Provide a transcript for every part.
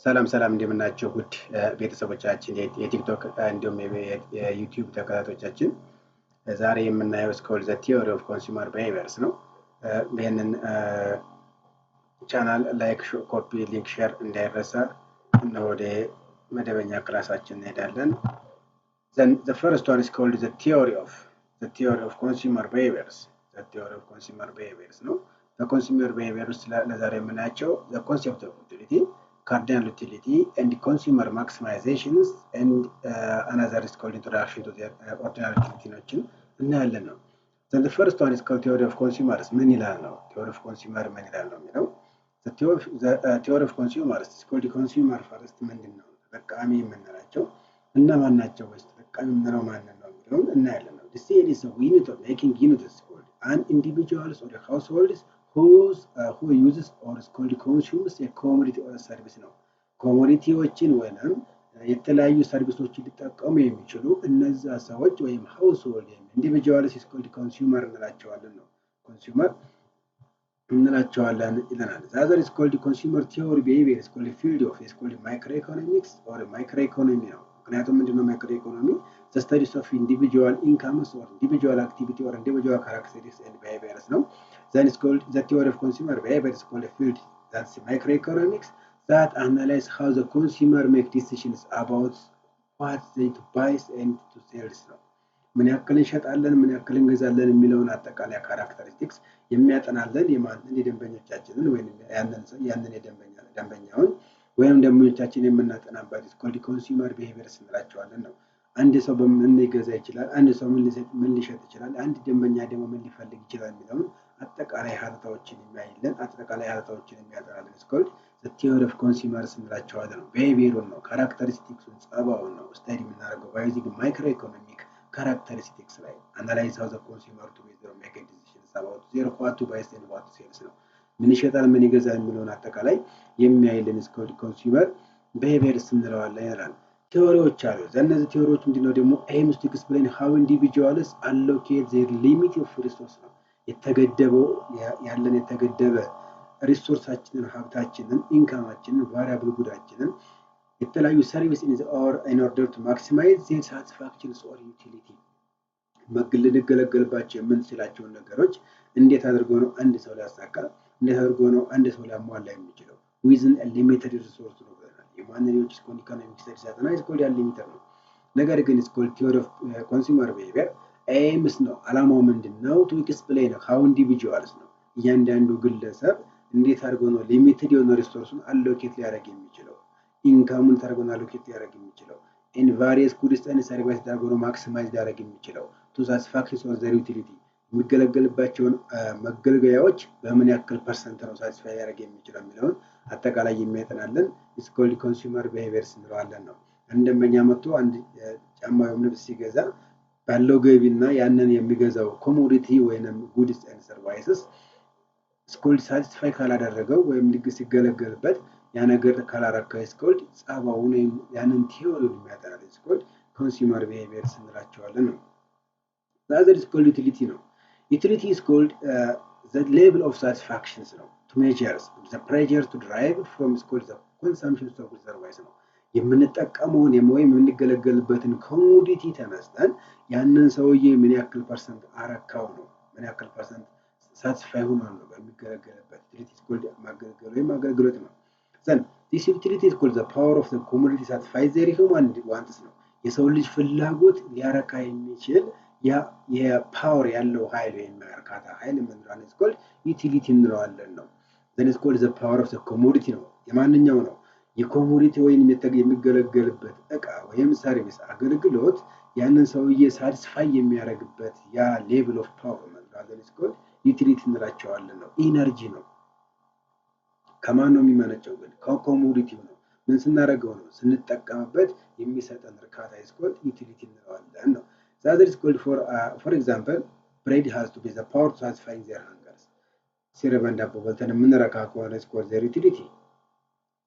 ሰላም ሰላም፣ እንደምናችሁ ውድ ቤተሰቦቻችን፣ የቲክቶክ እንዲሁም የዩቲዩብ ተከታታዮቻችን፣ ዛሬ የምናየው is called the theory of consumer behaviors ነው። ይህንን channel like፣ copy link፣ share እንዳይረሳ እና ወደ መደበኛ ክላሳችን እንሄዳለን። Then the first one is called the theory of consumer behaviors. The theory of consumer behaviors ነው። በ consumer behavior ውስጥ ለዛሬ የምናያቸው the concept of utility, cardinal utility and consumer maximizations and another is called introduction to the ordinal utility እናያለን ነው። Then the first one is called theory of consumers ምን ይላል ነው። Theory of consumer ምን ይላል ነው የሚለው። The theory of consumers is called consumer first ምንድን ነው? ተጠቃሚ የምንላቸው እነማን ናቸው? ወይስ ተጠቃሚ የምንለው ማንን ነው የሚለውን እናያለን ነው። The theory is a unit of making units is called an individuals or a households who uses or is called consumes a commodity or a service ነው። Commodity ዎችን ወይም የተለያዩ service ኦችን ሊጠቀሙ የሚችሉ እነዛ ሰዎች ወይም household ወይም individuals is called consumer እንላቸዋለን ነው። Consumer እንላቸዋለን ይለናል። The other is called consumer theory behavior is called field of is called microeconomics or microeconomy ነው። ምክንያቱም ምንድነው microeconomy? The studies of individual incomes or individual activity or individual characteristics and behaviors ነው። Then is called the theory of consumer behavior is called field, that's microeconomics, that analyze how the consumer make decisions about what they to buy and to sells ነው። ምን ያክል እንሸጣለን፣ ምን ያክል እንገዛለን የሚለውን አጠቃላይ characteristics የሚያጠናለን የማንን? የደንበኞቻችንን ወይም ያንን ደንበኛውን ወይም ደንበኞቻችን የምናጠናበት is called consumer behaviors እንላቸዋለን ነው። አንድ ሰው በምን ሊገዛ ይችላል፣ አንድ ሰው ምን ሊሸጥ ይችላል፣ አንድ ደንበኛ ደግሞ ምን ሊፈልግ ይችላል የሚለውን አጠቃላይ ሀተታዎችን የሚያይልን፣ አጠቃላይ ሀተታዎችን የሚያጠናልን is called theory of consumers እንላቸዋለን ነው። Behavior ኡን ነው፣ characteristics ኡን፣ ጸባውን ነው study የምናደርገው by using microeconomic characteristics ላይ analyze how the consumer to make make decisions about their what to buys and what to sells ነው። ምን ይሸጣል፣ ምን ይገዛል የሚለውን አጠቃላይ የሚያይልን is called consumer behaviors እንለዋለን ይላል። Theory ዎች አሉ። እነዚህ theory ዎች ምንድነው ደግሞ? Aims to explain how individuals allocate their limit of resource ነው። የተገደበው ያለን የተገደበ resource ኣችንን፣ ሀብታችንን፣ income ኣችንን፣ variable good ኣችንን፣ የተለያዩ service in order to maximize their satisfactions or utility፣ ልንገለገልባቸው የምንችላቸውን ነገሮች እንዴት አድርጎ ነው አንድ ሰው ሊያሳካ፣ እንዴት አድርጎ ነው አንድ ሰው ሊያሟላ የሚችለው within limited resource ነው ብለናል። የማንኛዎች is called economic study ሲያጠና is called limited ነው። ነገር ግን is called theory of consumer behavior aims ነው። አላማው ምንድን ነው? To explain how individuals ነው። እያንዳንዱ ግለሰብ እንዴት አድርጎ ነው limited የሆነ resource ኡን allocate ሊያደርግ የሚችለው፣ income ኡን አድርጎ ነው allocate ሊያደርግ የሚችለው፣ in various goods and service አድርጎ ነው maximize ሊያደርግ የሚችለው to satisfaction of their utility፣ የሚገለገልባቸውን መገልገያዎች በምን ያክል percent ነው satisfy ሊያደርግ የሚችለው የሚለውን አጠቃላይ የሚያጠናልን is called consumer behaviors እንለዋለን ነው። አንድ ደንበኛ መጥቶ አንድ ጫማ ወይም ልብስ ሲገዛ ባለው ገቢ እና ያንን የሚገዛው commodity ወይንም goods and services is called satisfy ካላደረገው ወይም ልግ ሲገለገልበት ያ ነገር ካላረካ is called ጸባውን ወይም ያንን theory ውን የሚያጠናልን is called consumer behaviors እንላቸዋለን ነው። The other is called utility ነው። Utility is called the level of satisfactions ነው to measures the pleasure to derive from is called the consumption of good service ነው። የምንጠቀመውን ወይም የምንገለገልበትን commodity ተነስተን ያንን ሰውዬ ምን ያክል percent አረካው ነው፣ ምን ያክል percent satisfy ሆኗል ነው በሚገለገልበት። Utility is called ማገልገል ወይም አገልግሎት ነው። Then this utility is called the power of the commodity satisfy their human wants ነው። የሰው ልጅ ፍላጎት ሊያረካ የሚችል የ power ያለው ኃይል ወይም እርካታ ኃይል የምንለዋለን is called utility እንለዋለን ነው። Then is called the power of the commodity ነው። የማንኛው ነው የ commodity ወይም የሚገለገልበት እቃ ወይም service አገልግሎት ያንን ሰውዬ satisfy የሚያደርግበት ያ level of power እንለዋለን is called utility እንላቸዋለን ነው። Energy ነው። ከማን ነው የሚመነጨው ግን? ከ commodity ው ነው። ምን ስናደርገው ነው? ስንጠቀምበት የሚሰጠን እርካታ is called utility እንለዋለን ነው። The other is called for example, bread has to be the power to satisfying their hungers። ሲርበን ዳቦ በልተን የምንረካ ከሆነ is called their utility።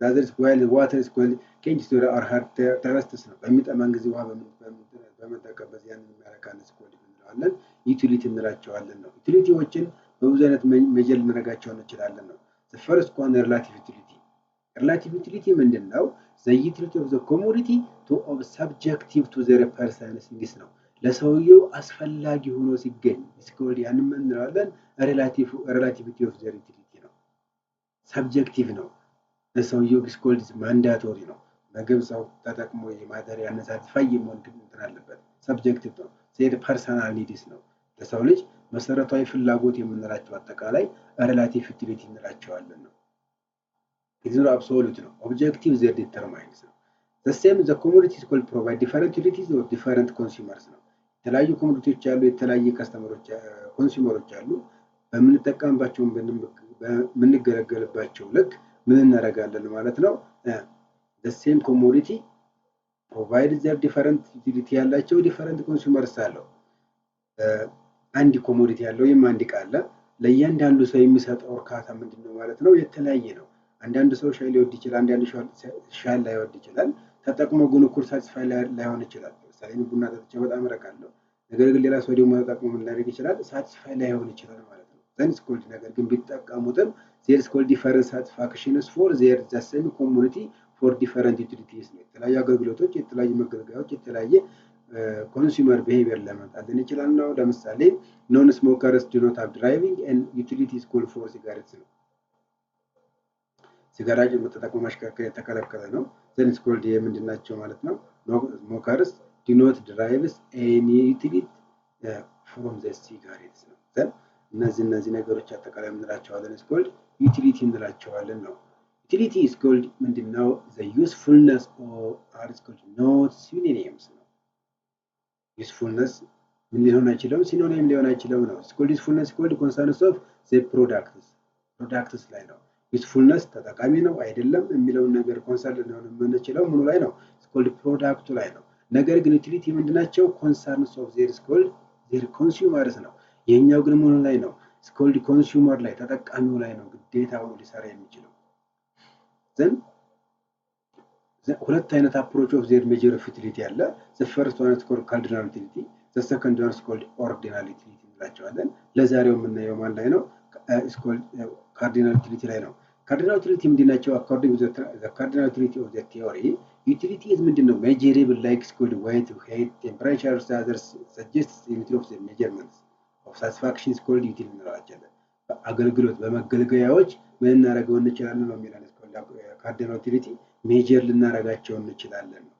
The other is while water is called quench to our heart thirsts ነው። በሚጠማን ጊዜ ውሃ በምንጠቀምበት ያንን የሚያረካን is called እንለዋለን፣ utility እንላቸዋለን ነው። Utility ዎችን በብዙ አይነት measure ልናደርጋቸው እንችላለን ነው። First one, relative utility. Relative utility ምንድን ነው? The utility of the commodity to of subjective to their person's needs ነው። ለሰውየው አስፈላጊ ሆኖ ሲገኝ is called ያንን ምን እንለዋለን? Relativity of their utility ነው። Subjective ነው። ለሰውየው is called mandatory ነው። ምግብ ሰው ተጠቅሞ የማደር ያንን satisfy የመሆን እንትን አለበት። Subjective ነው። Their personal needs ነው። ለሰው ልጅ መሰረታዊ ፍላጎት የምንላቸው አጠቃላይ relative utility እንላቸዋለን ነው። It's absolute ነው። Objective their determines ነው። The same the commodities called provide different utilities or different consumers ነው። የተለያዩ commodity ዎች አሉ፣ የተለያየ customer ኦች consumer ኦች አሉ። በምንጠቀምባቸው በምንገለገልባቸው ልክ ምን እናደርጋለን ማለት ነው። The same commodity provide their different utility ያላቸው different consumers አለው። አንድ commodity ያለው ወይም አንድ ዕቃ አለ። ለእያንዳንዱ ሰው የሚሰጠው እርካታ ምንድን ነው ማለት ነው? የተለያየ ነው። አንዳንድ ሰው ሻይ ሊወድ ይችላል፣ አንዳንዱ ሻይ ላይወድ ይችላል። ተጠቅሞ ግን እኩል satisfy ላይሆን ይችላል። ለምሳሌ ቡና ጠጥቼ በጣም እረካለሁ። ነገር ግን ሌላ ሰው ደግሞ ተጠቅሞ ምን ሊያደርግ ይችላል? Satisfy ላይሆን ይችላል ማለት ነው። Then is called ነገር ግን ቢጠቀሙትም there is called different satisfactions for their the same commodity for different utilities ነው። የተለያዩ አገልግሎቶች፣ የተለያዩ መገልገያዎች፣ የተለያየ consumer behavior ለመምጣትን ይችላል ነው። ለምሳሌ non smokers do not have driving and utilities called for cigarettes ነው። ሲጋራ ተጠቅሞ ማሽከርከር የተከለከለ ነው። Then is called የምንድን ናቸው ማለት ነው? Smokers do not derives any utility from the cigarettes ነው። Then እነዚህ ነገሮች አጠቃላይ የምንላቸዋለን is called utility እንላቸዋለን ነው። Utility is called ምንድን ነው? The usefulness are is called not synonyms ነው። Usefulness ምን ሊሆን አይችልም? Synonym ሊሆን አይችልም ነው። Is called usefulness called concerns of the products ላይ ነው። Usefulness ተጠቃሚ ነው አይደለም የሚለውን ነገር concern ሊሆን የምንችለው ምኑ ላይ ነው? Is called product ኡ ላይ ነው። ነገር ግን utility ምንድናቸው? Concerns of their is called their consumers ነው። ይህኛው ግን ምኑ ላይ ነው? Is called consumer ላይ ተጠቃሚው ላይ ነው ግዴታ ሆኖ ሊሰራ የሚችለው። Then ሁለት አይነት approach of their measure of utility አለ። The first one is called cardinal utility፣ the second one is called ordinal utility እንላቸዋለን። ለዛሬው የምናየው ማን ላይ ነው? Is called cardinal utility ላይ ነው። Cardinal utility ምንድን ናቸው? According to the cardinal utility of the theory, utility is ምንድን ነው? Measurable like is called weight፣ height፣ temperature, others suggest unit of the measurements of satisfaction is called utility እንላቸዋለን። አገልግሎት በመገልገያዎች ምን እናደርገው እንችላለን ነው የሚለን cardinal utility measure ልናረጋቸው እንችላለን ነው።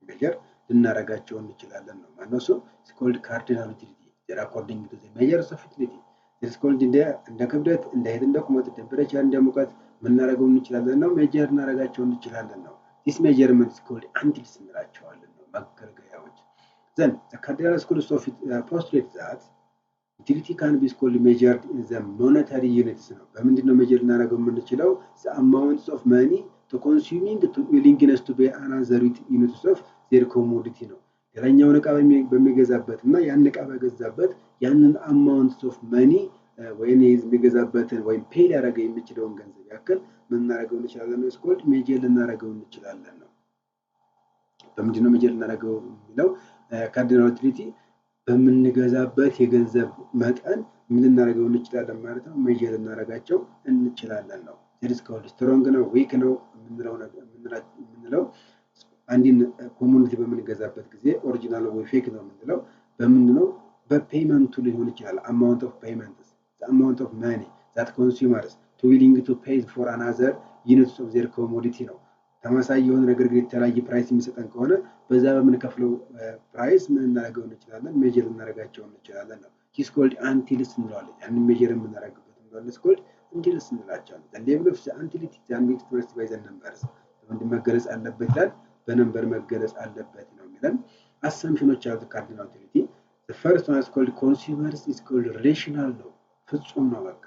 Measure ልናረጋቸው እንችላለን ነው። ማነው እሱ? Is called cardinal utility according to the measures of utility is called እንደ ክብደት፣ እንደ height፣ እንደ ቁመት፣ temperature፣ እንደ ሙቀት ምናደርገው እንችላለን ነው። Measure ልናረጋቸው እንችላለን ነው። This measurement is called utensils እንላቸዋለን ነው መገልገያዎች። Then the cardinal schools of postulate that utility can be called measured in the monetary units ነው። በምንድን ነው measure ልናደርገው የምንችለው? The amounts of money to consuming to willingness to pay another units of their commodity ነው። ሌላኛውን እቃ በሚገዛበት እና ያን እቃ በገዛበት ያንን amount of money ወይም የሚገዛበትን ወይም pay ሊያደርገው የሚችለውን ገንዘብ ያክል ምን ልናደርገው እንችላለን? Is called measure ልናደርገው እንችላለን ነው። በምንድን ነው measure ልናደርገው የሚለው cardinal utility በምንገዛበት የገንዘብ መጠን ምን ልናደርገው እንችላለን ማለት ነው። Measure ልናደርጋቸው እንችላለን ነው። There called strong ነው weak ነው የምንለው አንድን commodity በምንገዛበት ጊዜ original ወይ fake ነው የምንለው በምንድን ነው? በ payment ኡ ሊሆን ይችላል። Amount of payments, amount of money that consumers to willing to pay for another units of their commodity ነው። ተመሳሳይ የሆነ ነገር ግን የተለያየ price የሚሰጠን ከሆነ በዛ በምንከፍለው price ምን እናደርገው እንችላለን? Measure ልናደርጋቸው እንችላለን ነው። Is called utensils እንለዋለን። ያንን measure የምናደርግበት እንለዋለን። Is called utensils እንላቸዋለን። Level of utility can be expressed by the numbers በምንድን መገለጽ አለበት ይላል። በ number መገለጽ አለበት ነው የሚለን። Assumption ኖች ያሉት cardinal utility first one is called consumers is called rational ነው፣ ፍጹም ነው በቃ።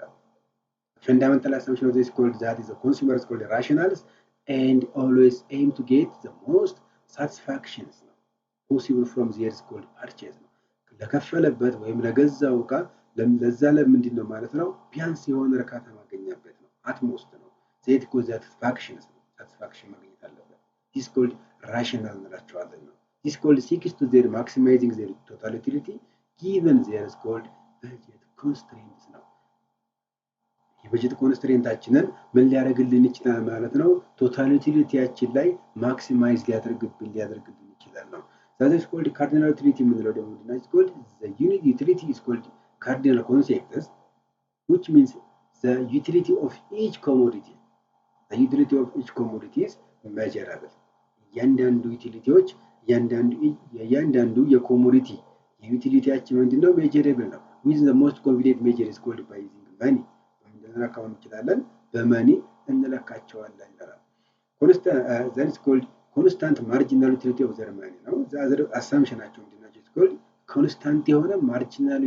Fundamental assumption of this called that is consumer is called rationals and always aim to get the most satisfactions ነው possible from their is called purchase ነው። ለከፈለበት ወይም ለገዛው እቃ ለዛ ለምንድን ነው ማለት ነው ቢያንስ የሆነ እርካታ ማገኛበት ነው። At most ነው that called satisfactions ነው። Satisfaction ማግኘት አለበት። This called rational እንላቸዋለን ነው። This called seeks to their maximizing their total utility given their is called budget constraints ነው። የበጀት constraint ኣችንን ምን ሊያደርግልን ይችላል ማለት ነው? Total utility ያችን ላይ maximize ሊያደርግልን ይችላል ነው። ስለዚህ is called cardinal utility የምንለው ደግሞ ምንድነው? Is called the unit utility is called cardinal concepts, which means the utility of each commodity, the utility of each commodity is measurable። እያንዳንዱ utility ዎች እያንዳንዱ የ commodity የ utility ያችን ምንድነው? Measurable ነው። With the most convenient measure is called by using money። ልንለካው እንችላለን፣ በ money እንለካቸዋለን ይላል። Then is called constant marginal utility of their money ነው። The assumption ኣቸው ምንድን ናቸው? Is called constant የሆነ marginal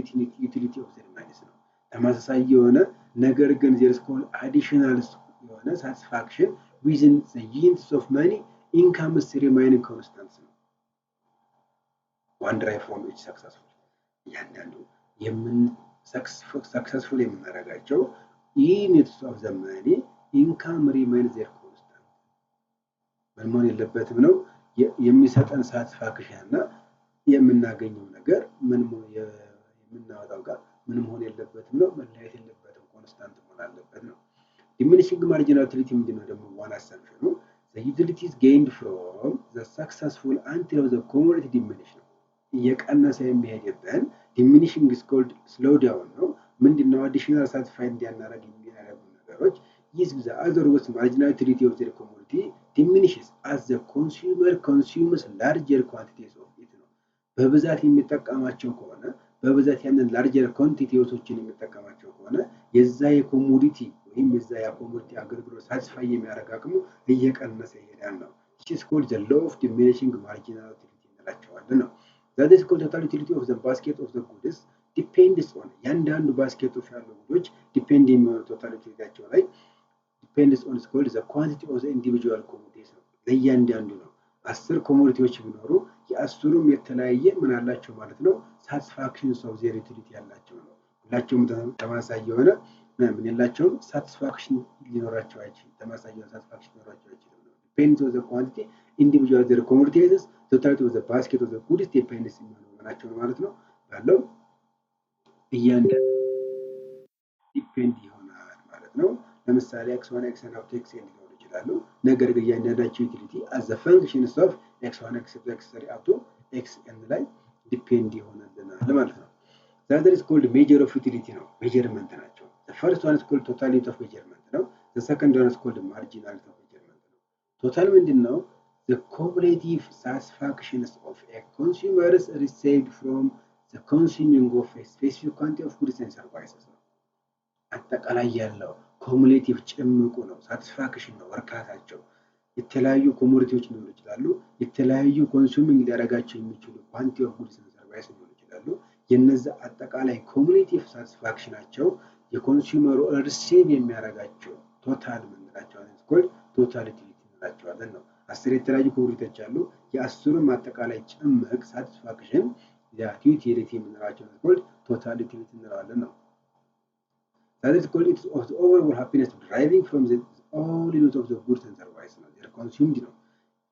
utility of their money ነው። ተመሳሳይ የሆነ ነገር ግን there is called additional የሆነ satisfaction within the units of money incomes remaining constant ነው። One derive from each successful እያንዳንዱ የምን successful የምናደርጋቸው units of the money income remain their constant ምን መሆን የለበትም ነው። የሚሰጠን satisfaction እና የምናገኘው ነገር ምን የምናወጣው ጋር ምን መሆን የለበትም ነው፣ መለያየት የለበትም፣ constant መሆን አለበት ነው። Diminishing marginal utility ምንድነው ደግሞ? One assumption ኑ the utilities gained from the successful until the commodity diminish ነው። እየቀነሰ የሚሄድብን diminishing is called slow down ነው። ምንድነው? Additional satisfied እንዲያናረግ የሚያደርጉ ነገሮች ይህ the other words, marginal utility of their commodity diminishes as the consumer consumes larger quantities of it ነው። በብዛት የሚጠቀማቸው ከሆነ፣ በብዛት ያንን larger quantity ዎችን የሚጠቀማቸው ከሆነ የዛ የ commodity ወይም የዛ የ commodity አገልግሎት satisfy የሚያደርግ አቅሙ እየቀነሰ ይሄዳል ነው። This called the law of diminishing marginal utility እንላቸዋለን ነው። That is called total utility of the basket of the goods depends on እያንዳንዱ basket of ያሉ good ኦች depend የሚሆኑ total utility ያቸው ላይ depends on is called the quantity of the individual commodities ነው። ለእያንዳንዱ ነው። 10 commodity ዎች ቢኖሩ የ10ሩም የተለያየ ምን አላቸው ማለት ነው? Satisfactions of their utility ያላቸው ነው። ሁላቸውም ተመሳሳይ የሆነ ምን የላቸውም፣ satisfaction ሊኖራቸው አይችልም። ተመሳሳይ የሆነ satisfaction ሊኖራቸው አይችልም። Depends on the quantity individual their commodities, totality of the basket of the goods depends የሚሆነው ናቸው ማለት ነው። ባለው እያንዳንዱ depend ይሆናል ማለት ነው። ለምሳሌ X one, X up to X n ሊሆኑ ይችላሉ። ነገር ግን እያንዳንዳቸው utility as the functions of X one, X two, X three up to X n ላይ depend ይሆንልናል ማለት ነው። The other is called measure of utility ነው፣ measurement ናቸው። First one is called total unit of measurement ነው። Second one is called marginal unit of measurement ነው። Total ምንድን ነው? The cumulative satisfactions of a consumers received from the consuming of a specific quantity of goods and services ነው። አጠቃላይ ያለው cumulative ጭምቁ ነው፣ satisfaction ነው፣ እርካታቸው። የተለያዩ commodity ዎች ሊሆኑ ይችላሉ። የተለያዩ consuming ሊያደርጋቸው የሚችሉ quantity of goods and service ሊሆኑ ይችላሉ። የነዛ አጠቃላይ cumulative satisfaction ኣቸው የ consumer ኡ receive የሚያደርጋቸው total የምንላቸው called total utility እንላቸዋለን ነው። 10 የተለያዩ commodity ዎች አሉ። የ10ሩም አጠቃላይ ጭምቅ satisfaction utility የምንላቸው called total utility እንለዋለን ነው። That is called it of the overall happiness deriving from the all units of the goods and services ነው። They're consumed ነው።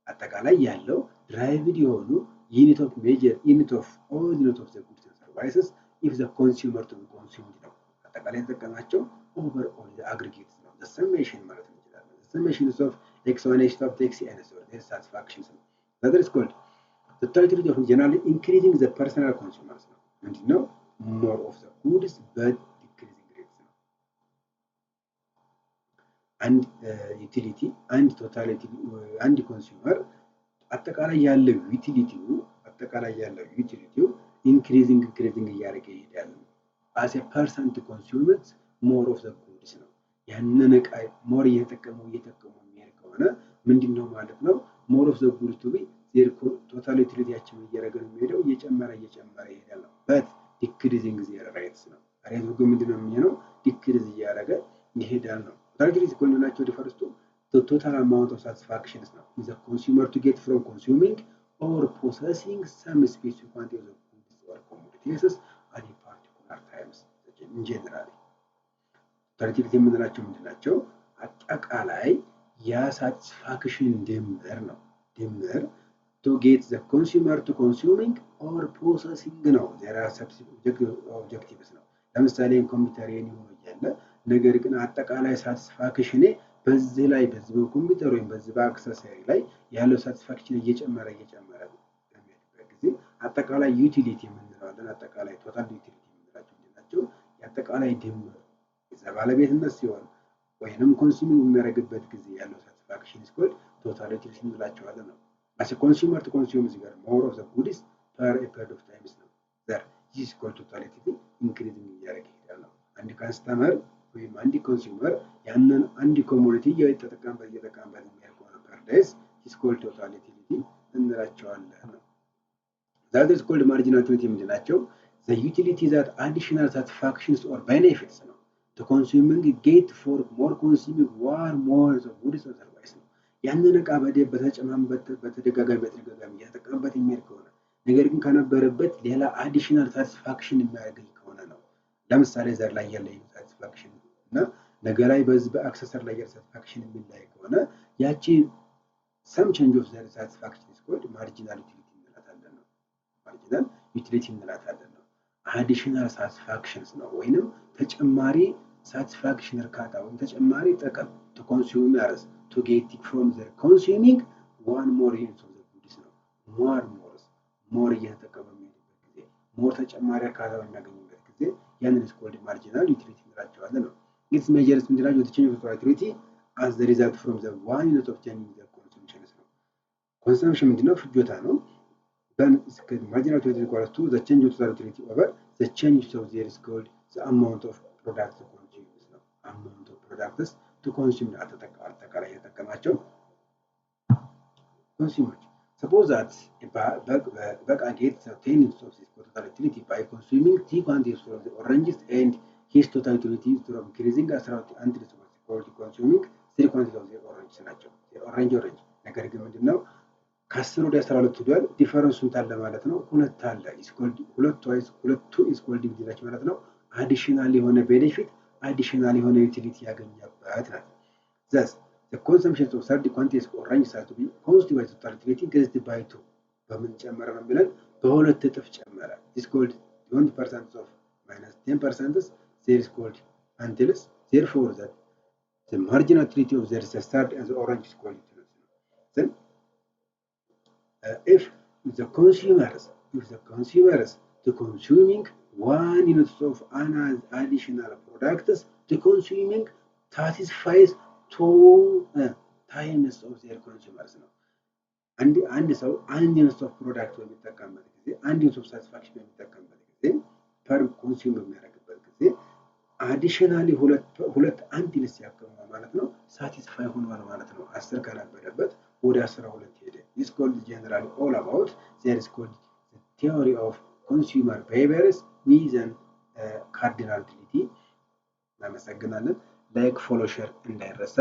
አጠቃላይ ያለው derived የሆኑ unit of measure, unit of all unit of the goods and services if the consumer to be consumed ነው። አጠቃላይ የተጠቀማቸው overall aggregate ነው። The summation ማለት እንችላለን። The summation of X one, X two, X n their satisfactions ነው። That is called the total utility of generally increasing the personal consumers ነው። ምንድነው? More of the goods but decreasing rates ነው። አንድ utility አንድ total አንድ consumer አጠቃላይ ያለው utility ው increasing increasing እያደረገ ይሄዳል። As percent consumes more of the goods ነው። ያንን እቃ more እየተጠቀሙ እየተጠቀሙ የሚሄድ ከሆነ ምንድን ነው ማለት ነው? More of the goods to be their total utility ያችን እያደረገ ነው የሚሄደው፣ እየጨመረ እየጨመረ ይሄዳል ነው። But decreasing their rates ነው። Rate ኡ ግን ምንድን ነው የሚሆነው? Decrease እያደረገ ይሄዳል ነው። Total utility ናቸው refers to total amount of satisfactions ነው the consumer to get from consuming or possessing some specific quantity of the goods or commodities at a particular times in general። Total utility የምንላቸው ምንድን ናቸው? አጠቃላይ ያ satisfaction ድምር ነው። ድምር to get the consumer to consuming or possessing ነው። Their objectives ነው። ለምሳሌ ኮምፒውተር የኔ ሆኖ እያለ ነገር ግን አጠቃላይ satisfaction ኔ በዚህ ላይ፣ በዚህ በኮምፒውተር ወይም በዚህ በ accessory ላይ ያለው satisfaction እየጨመረ እየጨመረ በሚሄድበት ጊዜ አጠቃላይ utility የምንለዋለን። አጠቃላይ total utility የምንላቸው ምንድን ናቸው? የአጠቃላይ ድምር የዛ ባለቤትነት ሲሆን ወይንም consuming በሚያደርግበት ጊዜ ያለው satisfaction is called total utility እንላቸዋለን ነው። As consumer to consume እዚህ ጋር more of the goods per a period of times ነው። There this called total utility increasing እያደረገ ይሄዳል ነው። አንድ customer ወይም አንድ consumer ያንን አንድ commodity እየተጠቀመበት እየተጠቀመበት የሚሄድ ከሆነ per days is called total utility እንላቸዋለን ነው። That is called marginal utility ምንድን ናቸው? The utility that additional satisfactions or benefits ነው። To consuming get for more consuming one more the goods or service ነው። ያንን እቃ በተጨማንበት በተደጋጋሚ በተደጋጋሚ እየተጠቀመበት የሚሄድ ከሆነ፣ ነገር ግን ከነበረበት ሌላ additional satisfaction የሚያገኝ ከሆነ ነው። ለምሳሌ ዘር ላይ ያለ satisfaction እና ነገ ላይ በዚህ በ accessory ላይ ያለ satisfaction የሚለያይ ከሆነ ያቺ some change of their satisfaction is called marginal utility እንላታለን ነው። Marginal utility እንላታለን ነው። Additional satisfactions ነው ወይንም ተጨማሪ satisfaction፣ እርካታ ወይም ተጨማሪ ጥቅም to consumers to get from their consuming one more unit of the goods ነው። More more more እየተጠቀሙ የሚሄድበት ጊዜ፣ more ተጨማሪ እርካታ በሚያገኙበት ጊዜ ያንን is called marginal utility እንላቸዋለን ነው። Its measures ምንድናቸው? Change of utility as the result from the one unit of change the consumptions ነው። Consumption ምንድነው? ፍጆታ ነው። Marginal utility equals to the change of total utility over the change of there is called the amount of product consumes ነው። Amount of products to consume፣ አጠቃላይ የተጠቀማቸው consumer ኦች። Suppose that በቃ get 10 units of this total utility by consuming t quantities of the oranges and his total utility from increasing until consuming three quantities of the oranges ናቸው። Orange orange ነገር ግን ምንድነው? ከ10 ወደ 12 ሄዷል። Difference ኡ አለ ማለት ነው። ሁለት አለ። ሁለቱ ሁለቱ is called ናቸው ማለት ነው። Additional የሆነ benefit፣ additional የሆነ utility ያገኘበት ናት። Thus the consumption of third quantities of orange has to be consumed by total utility increased by two። በምን ጨመረ ነው የሚለን? በሁለት እጥፍ ጨመረ። Is called 20% of minus 10% there is called untils. Therefore, that the marginal utility of there is a third and the orange is called utility. Then if the consumers to consuming one unit of an additional products to consuming satisfies two times of their consumers ነው። አንድ ሰው አንድ unit of product በሚጠቀምበት ጊዜ፣ አንድ unit of satisfaction በሚጠቀምበት ጊዜ፣ per consume በሚያደርግበት ጊዜ additionally ሁለት አንድ unit ያክል ማለት ነው satisfy ሆኗል ማለት ነው። 10 ከነበረበት ወደ 12 ሄደ። Is called generally all about there is called theory of consumer behaviors within cardinal utility። እናመሰግናለን። Like፣ follow፣ share እንዳይረሳ።